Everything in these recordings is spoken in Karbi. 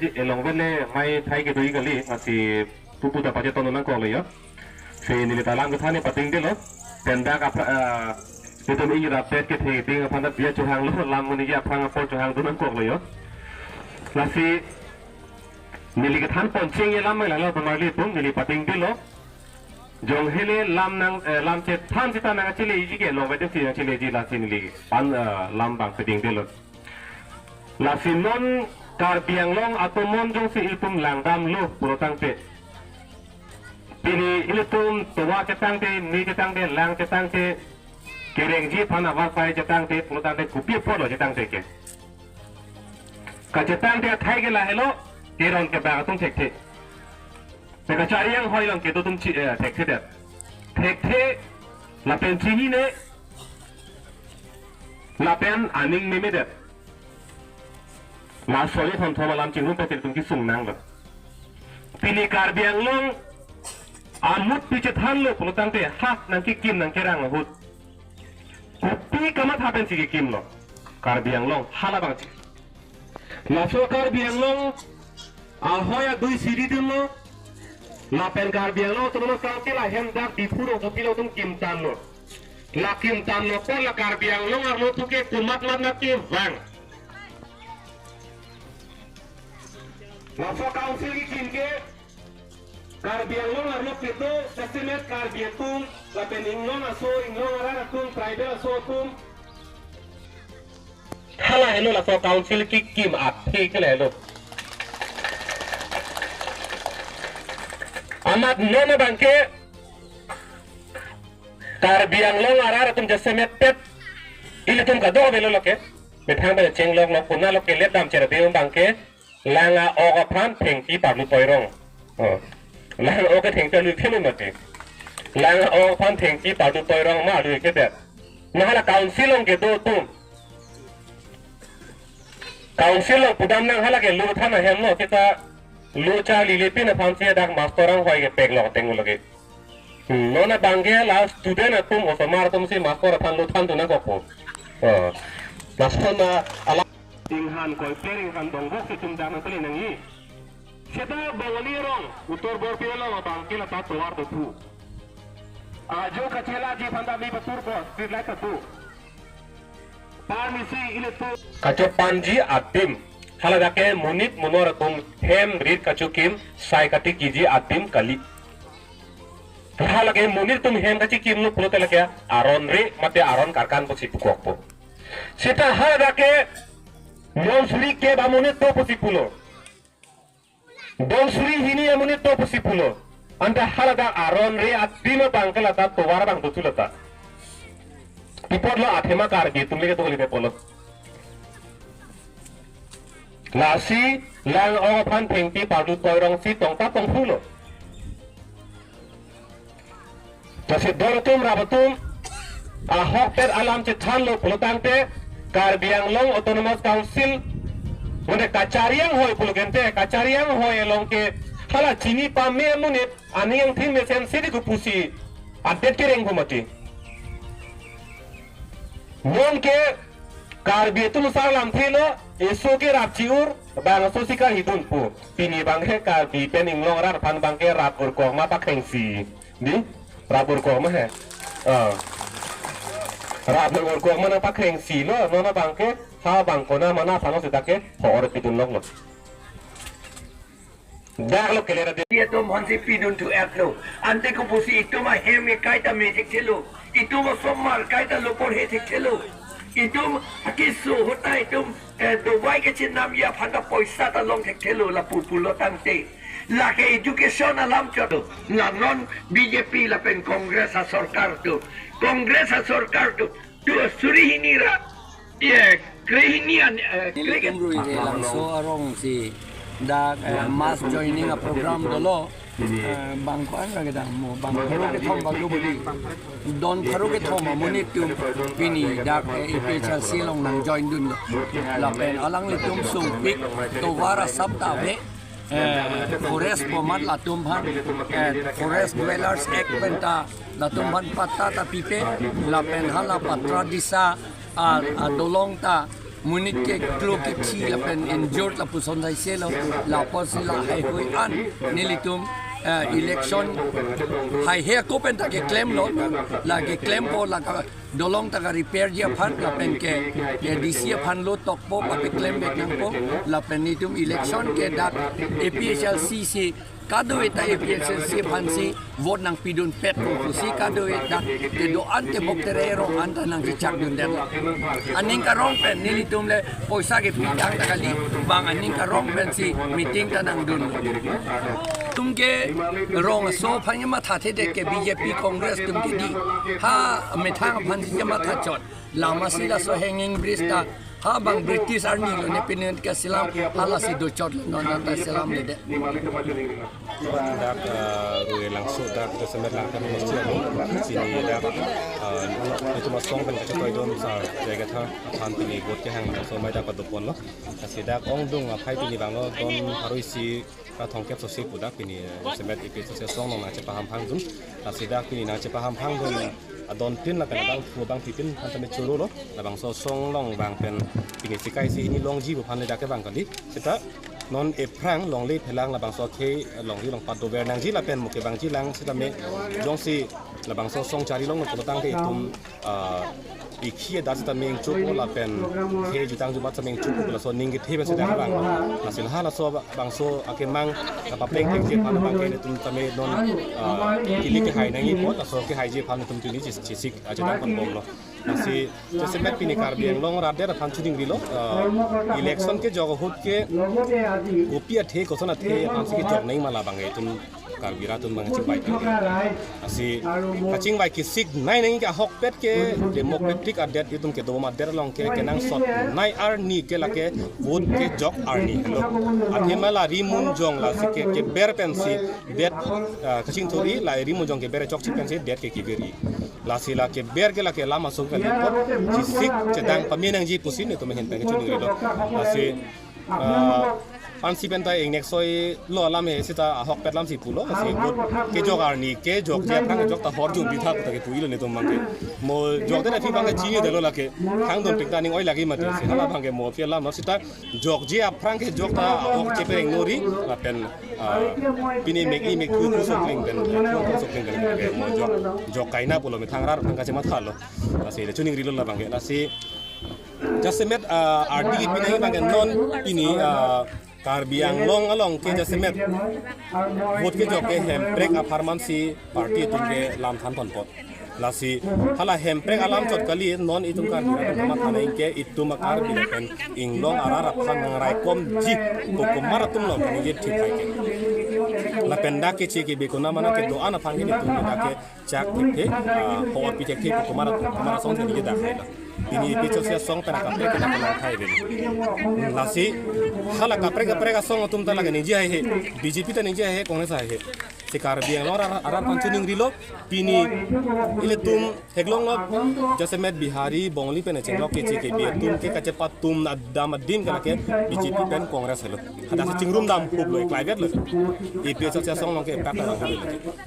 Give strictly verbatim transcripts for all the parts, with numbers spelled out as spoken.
Elongvele mai thai kedo kali, lasi pupu ta pachetong nangkoklo yo. Si neli ta lam kethan ni patingdelo. Pendak apra, ah, itum ingrap pet kethe ding aphan ta biya chohanglo, lam monit ke aphrang apor chohangdun nangkoklo yo. Lasi neli kethan poncheng ye lam mai lalo pamar ilitum, neli patingdelo. Jong hele lam nang, eh, lam chethan seta nangcheleji ke, longvete si nangcheleji, lasi neli pan, eh, lam bang patingdelo. Lasi non Karbi Anglong atomon jongsi ilitum langdamlo pulotangte, pini ilitum tovar chetangte, ne chetangte, lang chetangte, kerengji aphan avar pai chetangte pulotangte, kopi apotlo chetangte ke? Kachetangte athai ke lahelo, keron kebak atum thekthe. Te kachari anghoi along kedo atum chi, eh, thekthedet. Thekthe, lapen chinine, lapen aning memedet. Laso ethom thom alam chingrum pet ilitum kesung nanglo. Pini Karbi Anglong amut pi chethanlo pulotangte, ha nangkekim nangkerang ahut, kopi kamatha pensi kekimlo Karbi Anglong halabangsi? Laso Karbi Anglong ahoi adui si ridunlo. Lapen Karbi Anglong Autonomous Council ahem dak Diphu rongsopi along atum kimtanglo. La kimtanglo apot la Karbi Anglong arlo atum ke komatmat nangkevang? Laso council kekim ke Karbi Anglong arlo kedo jasemet Karbi atum, lapen inglong aso, inglong arat atum, tribal aso atum. Halahelo laso council kekim athe ke lahelo. Amat non abangke Karbi Anglong arat atum jasemet pet ilitum kadokave lo lake. Methang pen chenglok lok, konatlo kelet dam cherbe abangke, lang a-ok aphan thengpi parlu toirong. Oh. Lang a-ok ke thengpi arlu thelo mati. Lang a-ok aphan thengpi parlu toirong ma arlu kedet. Nanghala council along kedo atum. Council along pudam nang hala ke lo than ahem lo, seta lo charlile pin aphansi dak master anghoi ke pek lok tenglo ke. Hmm, non abangke la student atum osomar atumsi master aphan lo thanthu nangkokpo. Oh. Master na ala Ringhan koi pe Ringhan dongbok si atum dak nangpale nangji. Seta Bongali rong, Uttor Borpila along abangke lata tovar dothu. Ajo kachelaji aphan ta mi patur po, street light atu. Parmisi ilitum kachopanji adim. Haladak ke monit monor atum hem rit kachokim, sai katikiji adim kali. Hala ke monit atum hem kachikimlo pulote lake aron re mate aron karkan pusi pukokpo. Seta haladak ke non suri kep amonit do pusi pulo. Don suri hini amonit do pusi pulo. Anta haladak aron re adim abangke lata tovar abang dothu lata. Pi apotlo athema Karbi atum lake do kali apotlo. Lasi lang a-ok aphan thengpi parlu toirongsi tongta tongphulo. Lasi don atum rap atum ahokpet alam chethanlo pulotangte, Karbi Anglong Autonomous Council, mane kachari anghoi pulo gente, kachari anghoi along ke hala chini pame amonit aning angthin mesen sidi kupusi adet kereng pu mati. Non ke Karbi atum sar lamthe lo, eso ke rap chi-ur, bangso si karhidun pu. Pini abangke Karbi pen inglong arat aphan abangke rap urkok ma pakhengsi. Di? Rap urkok ma he. Ah. Rap urkok ma nangpakhengsi lo, non abangke, ha bang konat mana aphan lo seta ke, ho-or pidun lok lo. Dak lo keler ade. Itum aphansi pidun thu-et lo. Ante kopusi itum ahem ekai ta me thekthelo. Itum osomar kai ta lopor he thekthelo. Itum akisu ahut ta itum, eh, Dubai kachinamji aphan ta poisa ta long thekthelo lapu pulotangte. Lake education alam chot. La non B J P lapen Congress asorkar tu. Congress asorkar tu. Tu suri hini ra. Ye, krehini an, eh, krehini. Ilitum rui ke Langso arongsi dak, eh, mass joining a program dolo, eh, bang ko-an ra kedam mo, bang pharo kethom bang do bodi. Don pharo kethom amonit atum pini dak, eh, A P H L C along nang join dunlo. Lapen alanglitum sungpik tovar asap ta ave, eh, forest bomat latum aphan, eh, Forest Dwellers Act pen ta latum aphan patta ta pipe, lapen hala Patra Disa a, a dolong ta, Monit ke klo kethi lapen injured lapuson saiselo, lapuson si lahai hui an nelitum, eh, election haihe ako pen ta keklemlo, la keklempo, la ka dolong ta ka-repair ji aphan lapen ke, ke D C aphan lo tokpo, pakeklem vek nangpo, lapen nelitum election ke dak A P H L C si kadokave ta A P H L C aphan si vote nangpidunpet pusi kadokave ta kedo-an tebok tere rong an ta nangchechakdundet. Aning karong pen nelitum le poisa kepi tang ta kali, bang aning karong pen si meeting ta nangdun. Tum ke rong aso aphan ke mathathedet ke B J P Congress tum ke dei. Ha methang aphan si ke mathachot. Lama si laso hanging bridge ta ha bang British army lo ne pinin ke selam, halasi dochotlo, non non ta selamledet. Dak, eh, Rurelangso dak jasemet Langkan Monastery along, pini dak, eh, itum asong pen kachetoidun sar jaga tha aphan pini vote kehang so mai dak padoponlo. Lasi dak ongdung aphai pini banglo don pharo isi ra thomkep so si pu dak pini, eh, jasemet A P H L C asong along nangchepahamphangdun. Lasi dak pini nangchepahamphangdun adon tin lapen abangphu abangphi tin aphan tame chorolo, labangso asong along bang pen pini sikai si hini longji pu aphan le dak ke bang kali. Seta non ephrang longle phelang labangso akhei longri longpat dover nangji lapen mo kevangji lang sitame jongsi labangso asong chari longlo pulo tangte itum, ah, ikhi adat sitame ingchokpo lapen khei jutang jubat sitame ingchokpo, laso aning kethe pen seta bang. Lasi lahai laso bangso akemang kapapleng thekji aphan bang ke netum tame non, ah, kili kehai nangji apot, laso kehaiiji aphan netum tuni chis-, chisik, ah, chedang ponbomlo. Lasi jasemet pini Karbi Anglong arat det aphan choningrilo, ah, election kejok ahut ke kopi athe koson athe aphan si kejok nangji ma labang ke itum Karbi rat atum bang chingvai ke. Lasi kachingvai kesik nei nangji ke ahokpet ke democratic adet itum kedobom adet along ke kenangsotnei arni ke lake vote kejok arni helo. Athema la rimunjong lasi ke keber pensi det, ah, kachingthur-i, la rimunjong keber chokche pensi det ke kever-i. Lasi la keber ke lake lam asong kali apot chisik chedang pame nangji pusi netum ahin pen choningrilo. Lasi, ah, ansi pen ta ingnek soi lo alam he seta ahokpet lam si pulo, lasi vote kejok arni kejokji aphrang kejok ta hor jum bithak ta kepu-ilo netum bang ke. Mo jokdet aphi bang ke chinidetlo lake. Khangdun pik ta aning oi lagi mati si hala bang ke mo aphi alam lo seta jokji aphrang kejok ta ahok chepereng nori lapen, ah, pini mek-i mek-thu thu sokling pen, thu thu sokling pen ke mo jok, jok kaina pulo methang arat aphan kachemathalo. Lasi le choningrilo labang ke. Lasi jasemet, ah, ardi pini bang ke non pini, ah, Karbi Anglong along ke jasemet vote kejok ke Hemprek apharman si party atum ke lam than ponpo. Lasi hala Hemprek alam chot kali, non itum Karbi atum kamatha nangji ke itum a-Karbi lapen inglong arat aphan nangraikomji kokomar atum lo kani je thithai ke. Lapen dak keche kebe konat mana kedo-an aphan ke itum dak kechak thekthe, ah, hot pi thekthe kokomar, kokomar asong ke dak hai la. Pini A P H L C asong pen kaprek ke dak langthai ave. Lasi hala kaprek kaprek asong atum ta lake ningje haihe, B J P ta ningje haihe, Congress haihe. Si Karbi Anglong arat, arat aphan choningrilo, pini ilitum theklonglo, jasemet Bihari, Bongali pen chenglok keche kebe atum ke kachepatum adam adim ke lake B J P pen Congress helo. Hadak si chingrum dam huplo, eklai vetlo. A P H L C asong along ke epak dam huplo.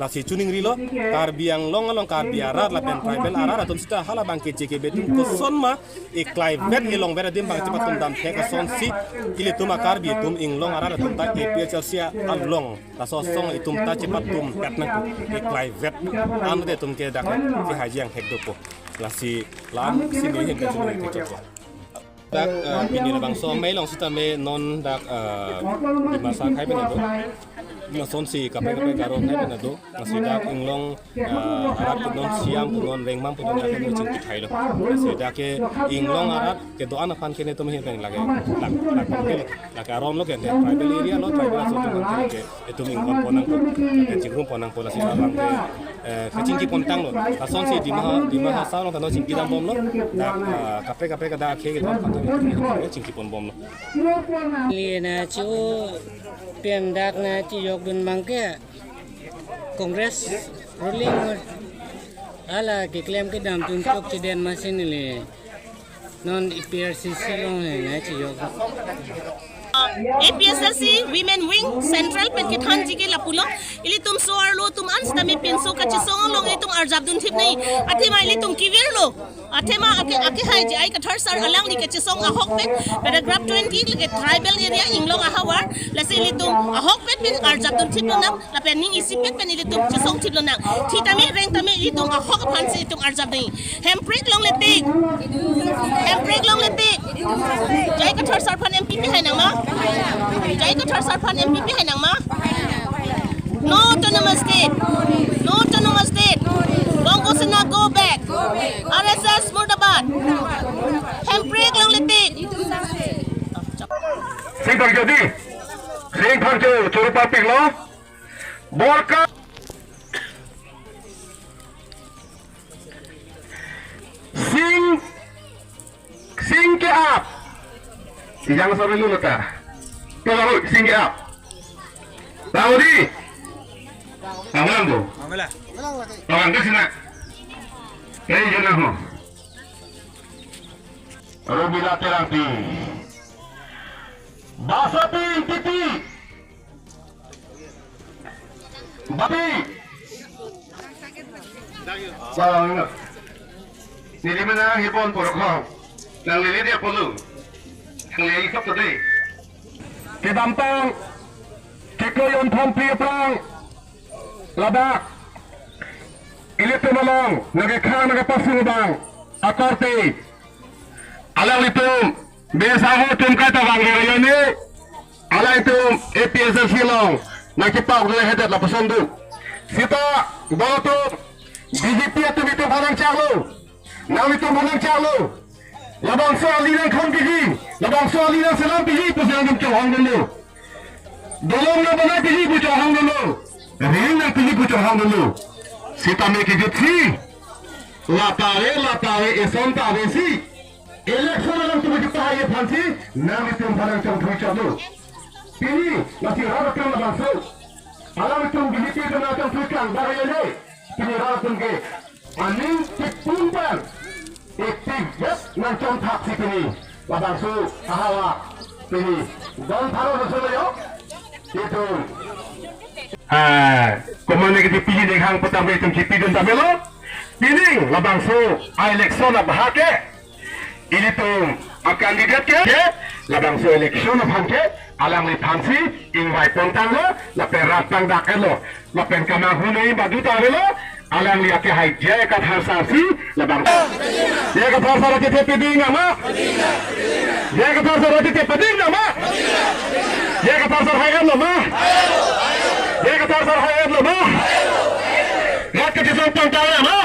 Lasi choningrilo, Karbi Anglong along Karbi arat lapen tribal arat atum seta hala bang keche kebe atum kosonma eklai vet elong vet adim bang chepatum dam thek asonsi ilitum a-Karbi atum inglong arat atum ta A P H L C along laso asong itum ta chepatum pet nangkok, eklai vet. Ante itum ke dak kehaiji anghek dopo. Lasi lam si me hin kachunung kechokpo. Dak, eh, pini labangso amei along sitame non dak, eh, Dimasa akhei pen do. Lasonsi kaprek kaprek arong akhei pen do. Lasi dak inglong, eh, arat punon, Siam punon, Rengmang punon akhei pen chingki thailo. Lasi dak ke inglong arat kedo-an aphan ke netum ahin pen lake, lak, lak, lak, lake aron lo ke, tribal area lo, tribal asong ke itum ingkon pon nangpo, lake chingrum pon nangpo, lasi labang ke, eh, kachingki pontanglo. Lasonsi Dima, Dima Hasao along ta non chingki dambomlo. Dak, eh, kaprek kaprek dak akhei kedo-an aphan ta chingki ponbomlo. Neli nangcho pen dak nangchejokdun bang ke Congress ruling hala keklem kedam atum chokchedet masi neli non A P H L C along he nangchejok. A P H L C Women Wing Central pen kethanji ke lapulo. Ilitum so-arlo atum an sitame pinso kachesong along ilitum arjapdun thip nangji. Athema ilitum kevirlo. Athema ake, ake hai J I Kathar sir alangli kachesong ahokpet, paragraph twenty ke tribal area inglong ahavar. Lasi ilitum ahokpet pen arjapdun thip lonang. Lapen ning isipet pen ilitum chesong thip lonang. Thi tame reng tame ilitum ahok aphansi ilitum arjap nangji. Hemprek longle tik. Hemprek longle tik. J I Kathar sir aphan M P P hai nang ma? J I Kathar sir aphan M P P hai nang ma? No autonomous state. No autonomous state. Bongo Sena go back. R S S murdabad. Hemprek longle tik. Sing thang jodi. Sing thang jo churu papik lo. Borka. Sing, sing ke ap. Yang sore lu leta. Tuh, sing ke ap. Tahu di? Kawan tuh. Kawan ke sini. Hei, jangan ho. Rumila Terangpi. Basa pin titi. Babi. Salam. Neli menang hipon porokho. Nang lili dia polu. Nang lili kap tadi. Kedamtang. Kekoi on thom pri prang. Ladak. Ilitum along. Nangkekhang nangkepasung abang. Akorte. Alanglitum. Besa ho tum kaita bang rayone. Alangtum A P H L C along nangkepak le hedet lapuson do. Sita balatum B J P atum itum phanang chaklo. Nanglitum phanang chaklo. Labangso ali nangkhon piji, labangso ali nangselam piji, pusi nangtum chonghong dunlo. Dolong nangbanai piji pu chonghong dunlo. Ring nangpiji pu chonghong dunlo. Sitame kejutsi. Lata ave, lata ave, eson ta avesi. Election alangtum kepahai aphansi, nanglitum phanang chongthui choklo. Pini, lasi rat akam labangso. Alangtum B J P atum nangchongthui kang, dak ele. Pini rat atum ke, aning tipun pen. Active vet nangchongthaksi pini. Labangso, ahawa, pini. Don pharo laso lo yo. Itum. Ah, komane ke piji ning hang petang itum chipidun tame lo. Pini, labangso, a election abahak ke. Ilitum a candidate ke, ke, labangso election aphan ke, alangliphansi, ingvai pontanglo, lapen rat tangdaklo, lapen kamahunei badu tanglo, alangli ake hai J I Kathar sir si, labang. J I Kathar sir ake te peding nama? J I Kathar sir ake te peding nama? J I Kathar sir hai lo ma? J I Kathar sir hai lo ma? Rat kechesong pangtang nama?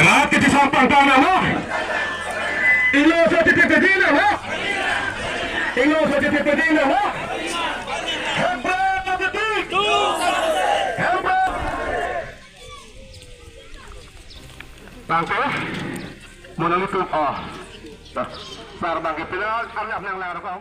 Rat kechesong pangtang nama? Ingno so titi peding nama? Ingno so titi peding nama? Hemprek titi. Hemprek. Bangke, monolitum, oh. Sar bangke pila, arjap nang lang rokok.